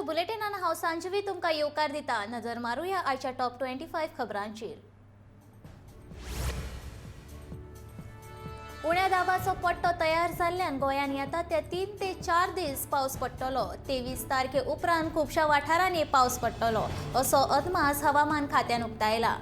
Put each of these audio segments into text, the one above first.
बुलेटिनान हांव सांजवी तुमकां येवकार दिता. नजर मारुया आयच्या टॉप 25 खबरांचेर. उण्या दाबाचो पट्टो तयार जाल्ल्यान गोंयांत येता ते 3 ते 4 दीस पावस पडटलो. 23 तारखे उपरांत खुबश्या वाठारांनी पावस पडटलो असो अदमास हवामान खात्यान उक्तायला.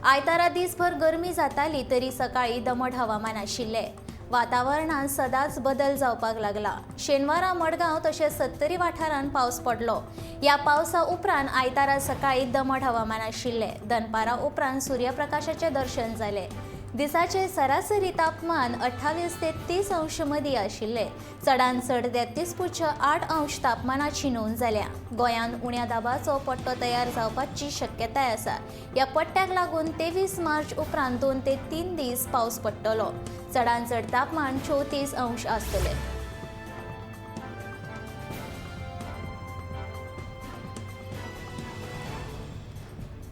आयतारा दिसभर गरमी जाताली तरी सकाळी दमट हवामान आशिल्लें. वातावरणांत सदांच बदल जावपाक लागला. शेनवारा मडगांव तशेंच सत्तरी वाठारांत पावस पडलो. ह्या पावसा उपरांत आयतारा सकाळी दमट हवामान आशिल्लें. दनपारा उपरांत सूर्यप्रकाशाचें दर्शन जालें. दिसाचे सरासरी तापमान 28 ते 30 अंश मदीं आशिल्लें. चडांत चड 33.8 अंश तापमानाची नोंद जाल्या. गोंयांत उण्या दाबाचो पट्टो तयार जावपाची शक्यताय आसा. ह्या पट्ट्याक लागून 23 मार्च उपरांत 2 ते 3 दीस पावस पडटलो. चडांत चड तापमान 34 अंश आसतलें.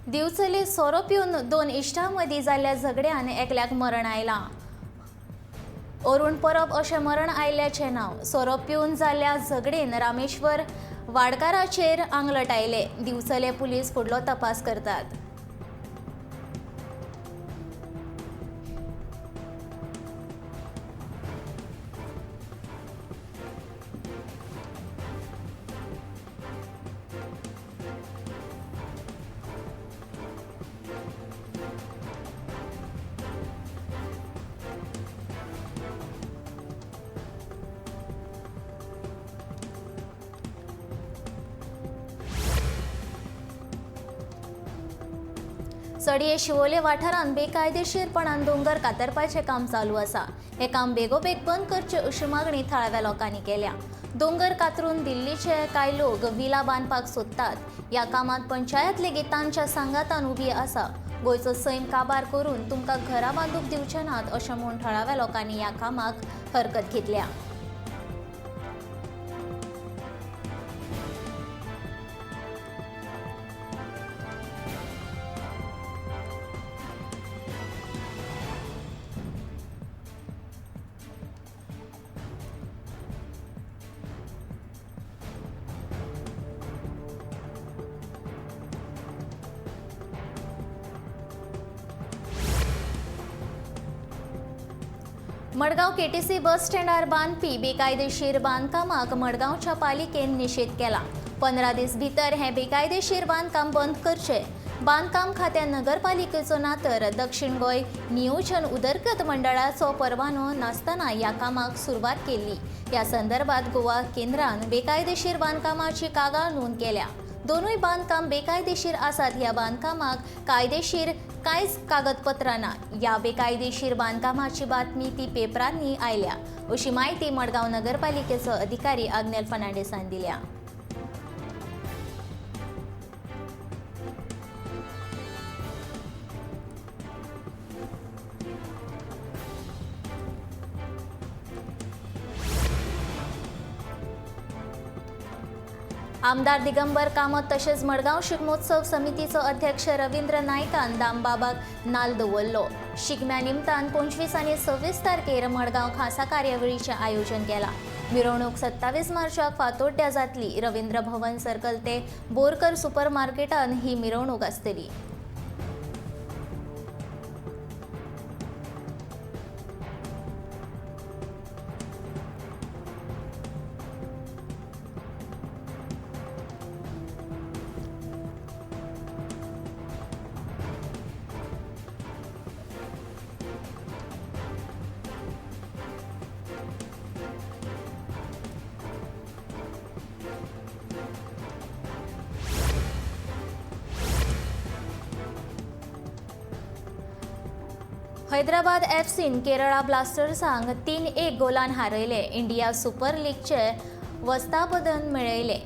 दिवचले सोरो पिवन 2 इश्टां मदीं जाल्ल्या झगड्यान एकल्याक मरण आयलां. अरुण परब अशें मरण आयिल्ल्याचें नांव. सोरो पिवन जाल्ल्या झगडेन रामेश्वर वाडकाराचेर आंगलट आयले. दिवचले पुलीस फुडलो तपास करतात. सडये शिवोले वाठारांत बेकायदेशीरपणान दोंगर कातरपाचें काम चालू आसा. हें काम बेगोबेग बंद करचें अशी मागणी थळाव्या लोकांनी केल्या. दोंगर कातरून दिल्लीचे कांय लोक विला बांदपाक सोदतात. ह्या कामांत पंचायत लेगीत तांच्या सांगातान उबी आसा. गोंयचो सैम काबार करून तुमकां घरां बांदूंक दिवचे नात अशें म्हूण थळाव्या लोकांनी ह्या कामाक हरकत घेतल्या. मडगांव केटीसी बस स्टँडार बांदपी बेकायदेशीर बांदकामाक मडगांवच्या पालिकेन निशेध केला. 15 दीस भितर हें बेकायदेशीर बांदकाम बंद करचें. बांदकाम खात्यान नगरपालिकेचो ना तर दक्षिण गोंय नियोजन उदरगत मंडळाचो परवानो नासतना ह्या कामाक सुरवात केल्ली. ह्या संदर्भात गोवा केंद्रान बेकायदेशीर बांदकामाची कागाळ नोंद केल्या. दोनूय बांदकाम बेकायदेशीर आसात. ह्या बांदकामाक कायदेशीर कांयच कागदपत्रां ना. ह्या बेकायदेशीर बांदकामाची बातमी ती पेपरांनी आयल्या अशी म्हायती मडगांव नगरपालिकेचो अधिकारी आग्नेल फर्नांडीसान दिल्या. आमदार दिगंबर कामत तशेंच मडगांव शिगमोत्सव समितीचो अध्यक्ष रवींद्र नायकान दामबाबाक नाल दवरलो. शिगम्या निमतान 25 आनी 26 तारखेर मडगांव खासा कार्यावळीचें आयोजन केलां. मिरवणूक 27 मार्चाक फातोड्ड्या जातली. रवींद्र भवन सर्कल ते बोरकर सुपर मार्केटान ही मिरवणूक आसतली. हैदराबाद एफसीन केरळा ब्लास्टर्सांक 3-1 गोलान हारयले. इंडिया सुपर लीगचे वस्तापदन मेळयले.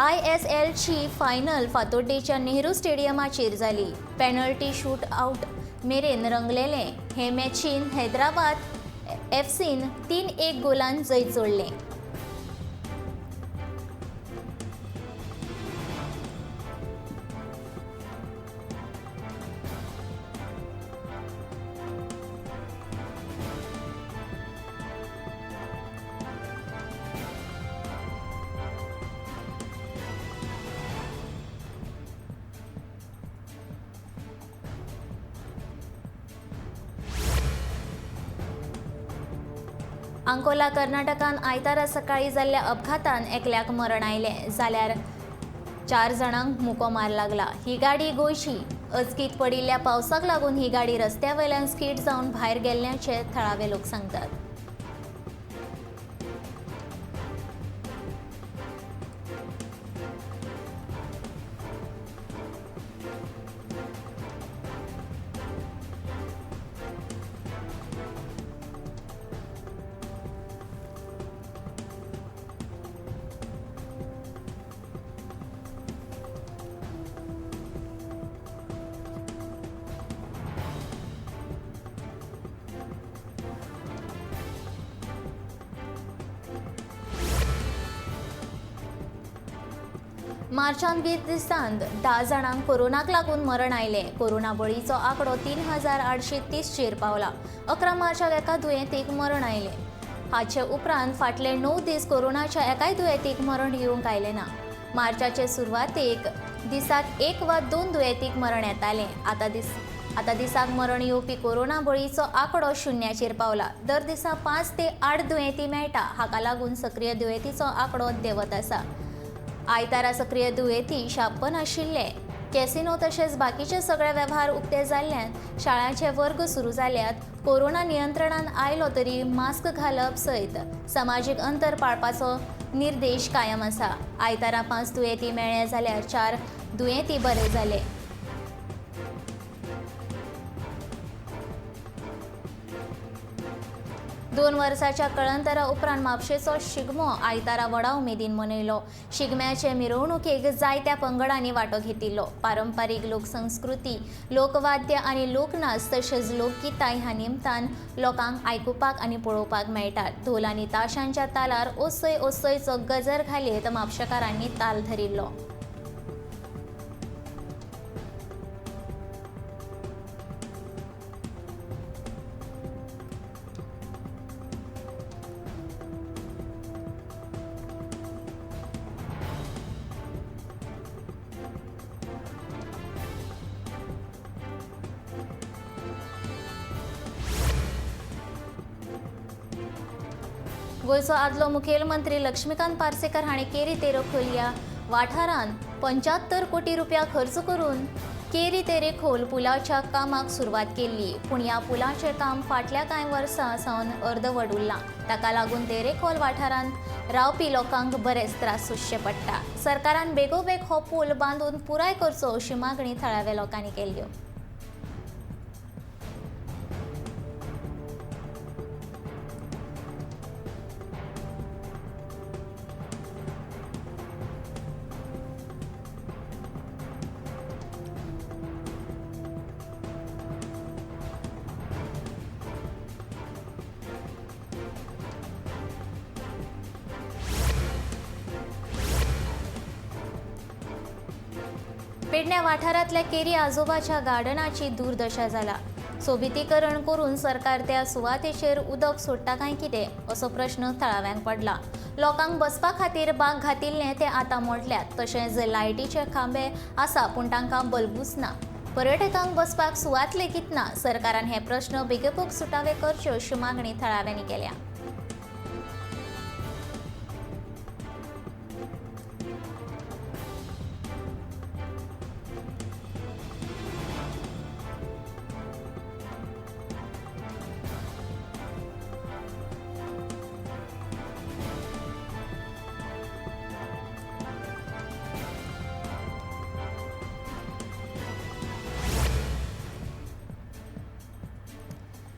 ISLची फायनल फातोड्डेच्या नेहरू स्टेडियमाचेर जाली. पेनल्टी शूट आउट मेरेन रंगलेले हे मॅचीन हैदराबाद एफसीन 3-1 गोलान जैत जोडलें. अंकोला कर्नाटकान आयतारा सकाळीं जाल्ल्या अपघातान एकल्याक मरण आयलें जाल्यार 4 जाणांक मुको मार लागला। ही गाडी गोंयची। अचकीत पडिल्ल्या पावसाक लागून ही गाडी रस्त्या वयल्यान स्कीड जावन भायर गेल्ल्याचें थळावे लोक सांगतात। मार्चान 20 दिसांत 10 जाणांक कोरोनाक लागून मरण आयलें। कोरोना बळीचो आंकडो 3830 चेर पावला। 11 मार्चाक एका दुयेंतीक मरण आयलें। हाचे उपरांत फाटले 9 दीस कोरोनाच्या एकाय दुयेंतीक मरण येवंक आयलें ना। मार्चाचे सुरवातेक दिसाक 1 वा 2 दुयेंतीक मरण येतालें। आतां दिसाक मरण येवपी कोरोना बळीचो आंकडो 0 पावला। दर दिसा 5 ते 8 दुयेंती मेळटा। हाका लागून सक्रीय दुयेंतीचो आंकडो देंवत आसा। आयतारा सक्रीय दुयेंती 56 आशिल्ले। कॅसिनो तशेंच बाकीचे सगळे वेव्हार उक्ते जाल्ल्यान शाळांचे वर्ग सुरू जाल्यात। कोरोना नियंत्रणान आयलो तरी मास्क घालप सयत समाजीक अंतर पाळपाचो निर्देश कायम आसा। आयतारा 5 दुयेंती मेळ्ळे जाल्यार 4 दुयेंती बरे जाले। दोन वर्साच्या कळंतरा उपरांत म्हापशेचो शिगमो आयतारा व्हडा उमेदीन मनयलो। शिगम्याचे मिरवणुकेक जायत्या पंगडांनी वांटो घेतिल्लो। पारंपारीक लोकसंस्कृती, लोकवाद्य आनी लोकनाच तशेंच लोकगितां ह्या निमतान लोकांक आयकुपाक आनी पळोवपाक मेळटात। धोल आनी ताशांच्या तालार ओसय ओसयचो गजर घालीत म्हापशेकारांनी ताल धरिल्लो। गोंयचो आदलो मुखेलमंत्री लक्ष्मीकांत पार्सेकर हांणी केरी तेरेखोल ह्या वाठारांत 75 कोटी रुपया खर्च करून केरी तेरेखोल पुलाच्या कामाक सुरवात केल्ली। पूण ह्या पुलाचें काम फाटल्या कांय वर्सां सावन अर्दवट उरलां। ताका लागून तेरेखोल वाठारांत रावपी लोकांक बरेच त्रास सोंसचे पडटा। सरकारान बेगोबेग हो पूल बांदून पुराय करचो अशी मागणी थळाव्या लोकांनी केल्ल्यो। पेडण्या वाठारांतल्या केरी आजोबाच्या गार्डनाची दुर्दशा जाला। सोबितीकरण करून सरकार त्या सुवातेचेर उदक सोडटा काय कितें असो प्रश्न थळाव्यांक पडला। लोकांक बसपा खातीर बाग घातिल्लें ते आतां मोडल्यात। तशेंच लायटीचे खांबे आसा पूण तांकां बल्बूच ना। पर्यटकांक बसपाक सुवात लेगीत ना। सरकारान हे प्रश्न बेगोबेग सुटावे करचे अशी मागणी थळाव्यांनी केल्या।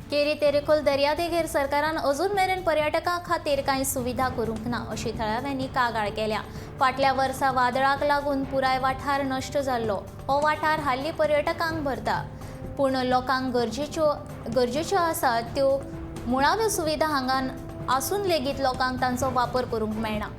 केरी तेरेखोल दर्यादेगेर सरकारान अजून मेरेन पर्यटकां खातीर कांय सुविधा करूंक ना अशी थळाव्यांनी कागाळ केल्या। फाटल्या वर्सा वादळाक लागून पुराय वाठार नश्ट जाल्लो। हो वाठार हालीं पर्यटकांक भरता, पूण लोकांक गरजेच्यो आसा त्यो मुळाव्यो सुविधा हांगा आसून लेगीत लोकांक तांचो वापर करूंक मेळना।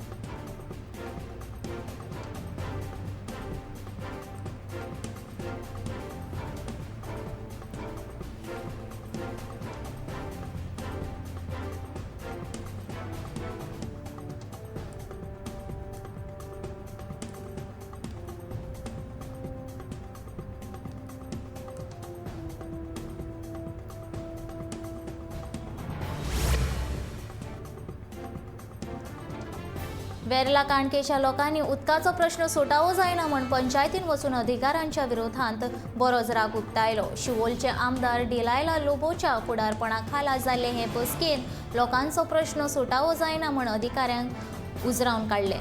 वेर्ला काणकेच्या लोकांनी उदकाचो प्रश्न सुटावो जायना म्हूण पंचायतीन वचून अधिकाऱ्यांच्या विरोधांत बरोच राग उक्तायलो. शिवोलचे आमदार डिलायला लोबोच्या फुडारपणा खाला जाल्ले हे बसकेंत लोकांचो प्रश्न सुटावो जायना म्हूण अधिकाऱ्यांक उजरावन काडले.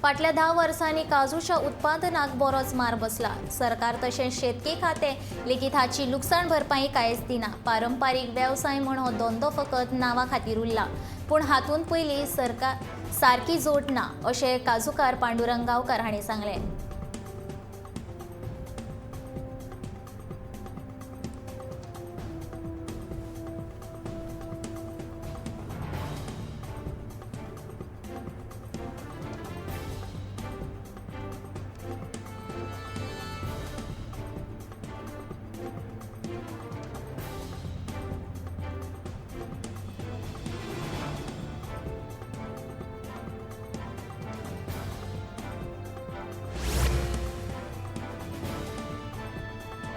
फाटल्या 10 वर्सांनी काजूच्या उत्पादनाक बरोच मार बसला. सरकार तशेंच शेतकी खातें लेगीत हाची लुकसाण भरपाई कांयच दिना. पारंपारीक वेवसाय म्हूण हो धंदो फकत नांवा खातीर उरला, पूण हातूंत पयलीं सरकार सारकी जोड ना अशें काजूकार पांडुरंग गांवकार हांणी सांगलें.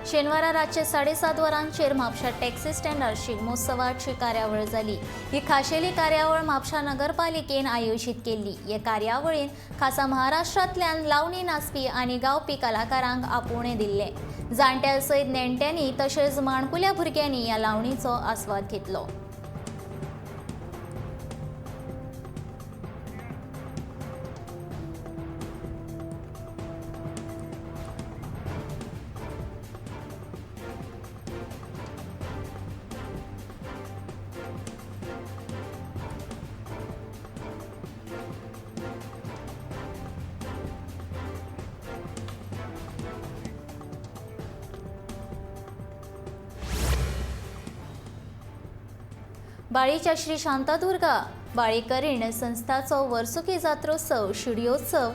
शेनवारा रातचे 7:30 वरांचेर म्हापशा टॅक्सी स्टँडार शिगमोत्सवाची कार्यावळ जाली. ही खाशेली कार्यावळ म्हापशा नगरपालिकेन आयोजीत केल्ली. हे कार्यावळीन खासा महाराष्ट्रांतल्यान लावणी नाचपी आनी गावपी कलाकारांक आपोवणें दिल्लें. जाणट्यां सयत नेणट्यांनी तशेंच माणकुल्या भुरग्यांनी ह्या लावणीचो आस्वाद घेतलो. बाळीच्या श्री शांतादुर्गा बाळीकरीण संस्थाचो वर्सुकी जात्रोत्सव शिडयोत्सव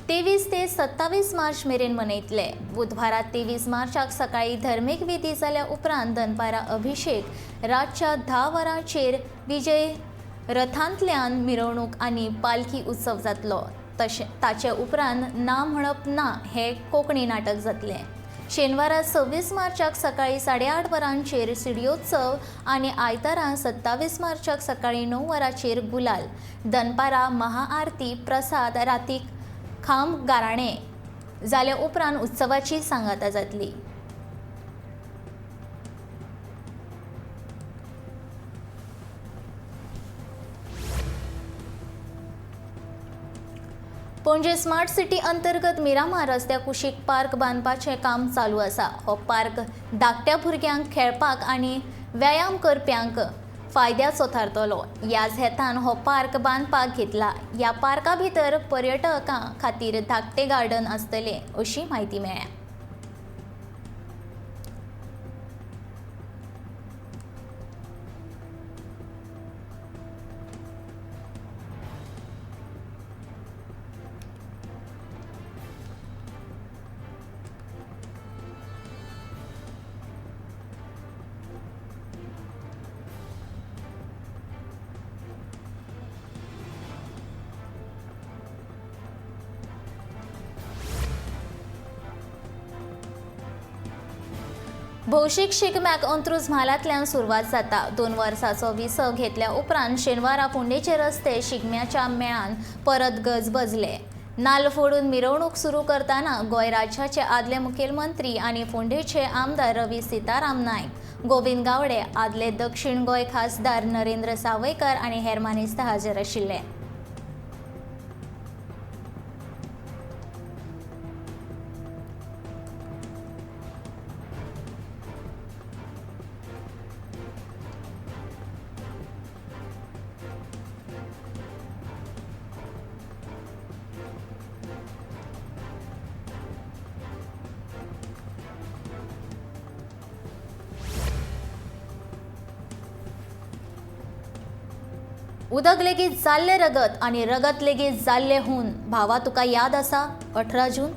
23 ते 27 मार्च मेरेन मनयतले. बुधवारा 23 मार्चाक सकाळी धर्मीक विधी जाल्या उपरांत दनपारा अभिषेक, रातच्या 10 वरांचेर विजय रथांतल्यान मिरवणूक आनी पालखी उत्सव जातलो. तशें ताचे उपरांत ना म्हणप ना हे कोंकणी नाटक जातलें. शेनवारा 26 मार्चाक सकाळी 8:30 वरांचेर सिडयोत्सव आनी आयतारा 27 मार्चाक सकाळी 9 वरांचेर गुलाल, दनपारा महाआरती, प्रसाद, रातीक खांब गाराणें जाल्या उपरांत उत्सवाची सांगाता जातली. पणजे स्मार्ट सिटी अंतर्गत मिरामार रस्त्या कुशीक पार्क बांदपाचें काम चालू आसा. हो पार्क धाकट्या भुरग्यांक खेळपाक आनी व्यायाम करप्यांक फायद्याचो थारतलो. ह्याच हेतान हो पार्क बांदपाक घेतला. ह्या पार्का भितर पर्यटकां खातीर धाकटे गार्डन आसतलें अशी म्हायती मेळ्ळ्या. भौशीक शिगम्याक अंत्रुज म्हालांतल्यान सुरवात जाता. 2 वर्सांचो विसव घेतल्या उपरांत शेनवारा फोंडेचे रस्ते शिगम्याच्या मेळान परत गजबजले. नाल्ल फोडून मिरवणूक सुरू करतना गोंय राज्याचे आदले मुखेलमंत्री आनी फोंडेचे आमदार रवी सीताराम नायक, गोविंद गावडे, आदले दक्षिण गोंय खासदार नरेंद्र सावयकर आनी हेर मानेस्त हाजीर आशिल्ले. उदक लेगीत जाल्लें रगत आनी रगत लेगीत जाल्लें हून. भावा तुका याद आसा 18 जून.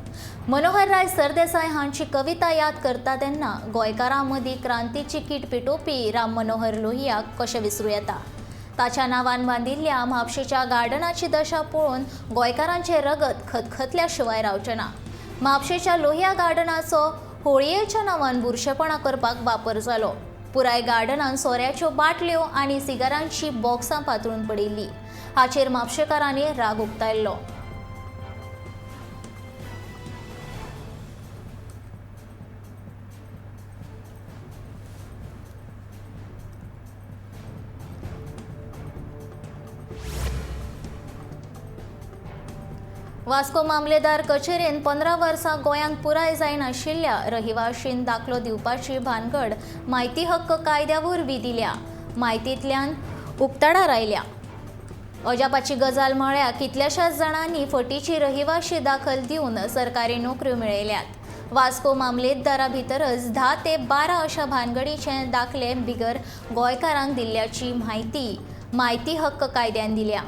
मनोहरराय सरदेसाय हांची कविता याद करता तेन्ना गोंयकारां मदीं क्रांतीची कीट पेटोवपी राम मनोहर लोहियाक कशें विसरूं येता? ताच्या नांवान बांदिल्ल्या म्हापशेच्या गार्डनाची दशा पळोवन गोंयकारांचें रगत खतखतल्या शिवाय रावचें ना. म्हापशेच्या लोहिया गार्डनाचो होळयेच्या नांवान बुरशेपणां करपाक वापर जालो. पुराय गार्डनान सोऱ्याच्यो बाटल्यो आनी सिगारांची बॉक्सां पातळून पडिल्ली. हाचेर म्हापशेकारांनी राग उक्तायल्लो. वास्को मामलेदार कचेरेन 15 वर्सां गोंयांक पुराय जायनाशिल्ल्या रहिवाशीन दाखलो दिवपाची भानगड म्हायती हक्क कायद्या वरवीं दिल्या. म्हायतींतल्यान उक्ताडार आयल्या. अजापाची गजाल म्हळ्यार कितल्याशाच जाणांनी फटीची रहिवाशी दाखल दिवन सरकारी नोकऱ्यो मेळयल्यात. वास्को मामलेदारा भितरच 10 ते 12 अशा भानगडीचे दाखले बिगर गोंयकारांक दिल्ल्याची म्हायती म्हायती हक्क कायद्यान दिल्या.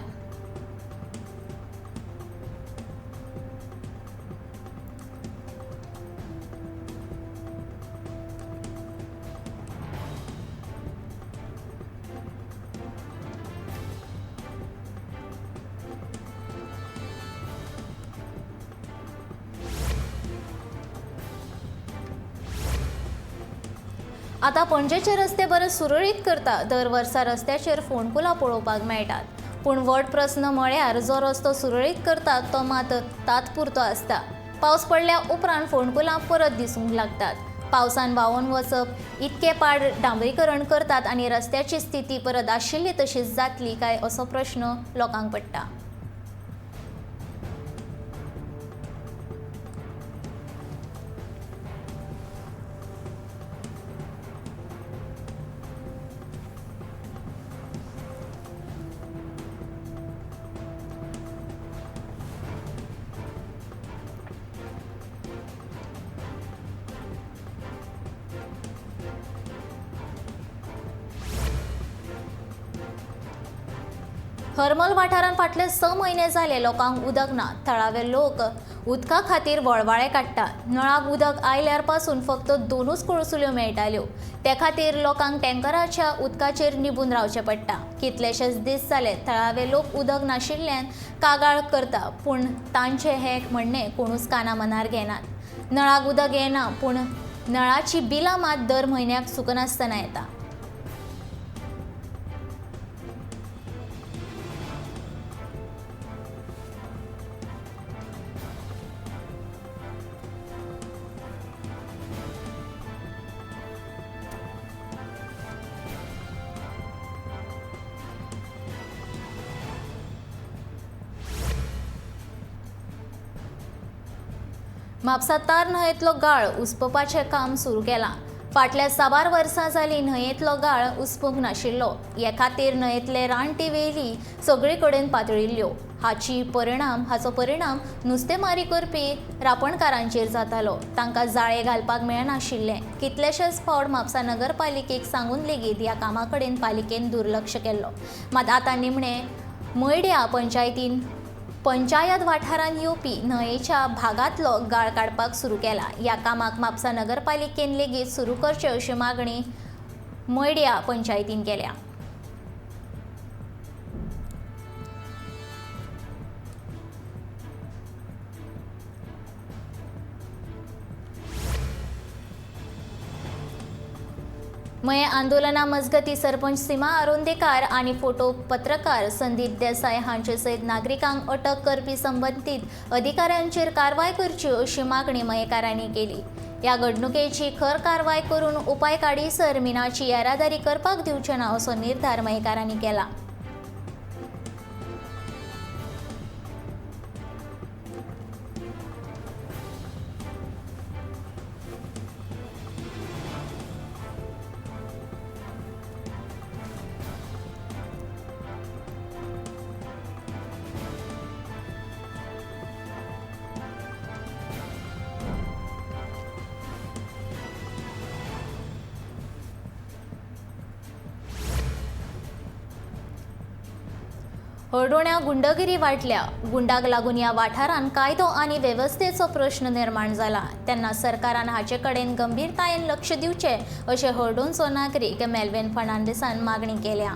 आतां पणजेचे रस्ते बरे सुरळीत करता. दर वर्सा रस्त्याचेर फोंडकुलां पळोवपाक मेळटात. पूण व्हड प्रस्न म्हळ्यार जो रस्तो सुरळीत करतात तो मात तात्पुरतो आसता. पावस पडल्या उपरांत फोंडकुलां परत दिसूंक लागतात. पावसान व्हांवून वचप इतके पाड डांबरीकरण करतात आनी रस्त्याची स्थिती परत आशिल्ली तशीच जातली काय असो प्रश्न लोकांक पडटा. हरमल वाठारांत फाटले 6 म्हयने जाले लोकांक उदक ना. थळावे लोक उदका खातीर वळवाळे काडटात. नळाक उदक आयल्यार पासून फक्त 2च कळसुल्यो मेळटाल्यो. ते खातीर लोकांक टँकराच्या उदकाचेर निबून रावचें पडटा. कितलेशेच दीस जाले थळावे लोक उदक नाशिल्ल्यान कागाळ करता, पूण तांचें हें म्हणणें कोणूच काना मनार घेनात. नळाक उदक येना, पूण नळाची बिलां मात दर म्हयन्याक चुकनासतना येता. म्हापसा तार न्हंयेंतलो गाळ उसपुपाचें काम सुरू केलां. फाटल्या साबार वर्सां जालीं न्हंयेंतलो गाळ उसपूंक नाशिल्लो. हे खातीर न्हंयेंतले रानटी वेली सगळे कडेन पातळिल्ल्यो. हाचो परिणाम नुस्तेमारी करपी रापणकारांचेर जातालो. तांकां जाळे घालपाक मेळनाशिल्लें. कितलेशेच फावट म्हापसा नगरपालिकेक सांगून लेगीत ह्या कामा कडेन पालिकेन दुर्लक्ष केल्लो. मात आतां निमणें मयड्या पंचायत वाठारांत येवपी न्हंयेच्या भागांतलो गाळ काडपाक सुरू केला. ह्या कामाक म्हापसा नगरपालिकेन लेगीत सुरू करचें अशी मागणी मयड्या पंचायतीन केल्या. मयें आंदोलना मजगती सरपंच सीमा आरोंदेकार आनी फोटो पत्रकार संदीप देसाय हांचे सयत नागरिकांक अटक करपी संबंदीत अधिकाऱ्यांचेर कारवाय करची अशी मागणी मयेकारांनी केली. ह्या घडणुकेची खर कारवाय करून उपाय काडीसर मिनाची येरादारी करपाक दिवचे ना असो निर्धार मयेकारांनी केला. हळदोण्या गुंडगिरी वाडल्या. गुंडाक लागून ह्या वाठारांत कायदो आनी वेवस्थेचो प्रश्न निर्माण जाला. तेन्ना सरकारान हाचे कडेन गंभीरतायेन लक्ष दिवचें अशें हळदोणचो नागरीक मेल्विन फर्नांडीसान मागणी केल्या.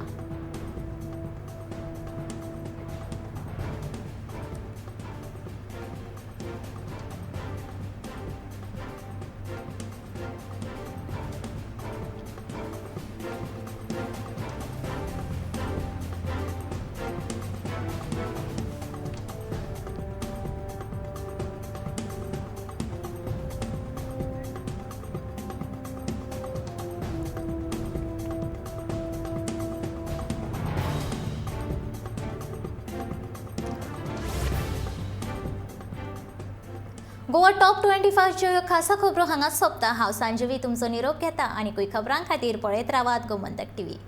गोवा टॉप 25च्यो ह्यो खासा खबरो हांगाच सोंपता. हांव सांजवी तुमचो निरोप घेता आनी खबरां खातीर पळयत रावात गोमंतक टीव्ही.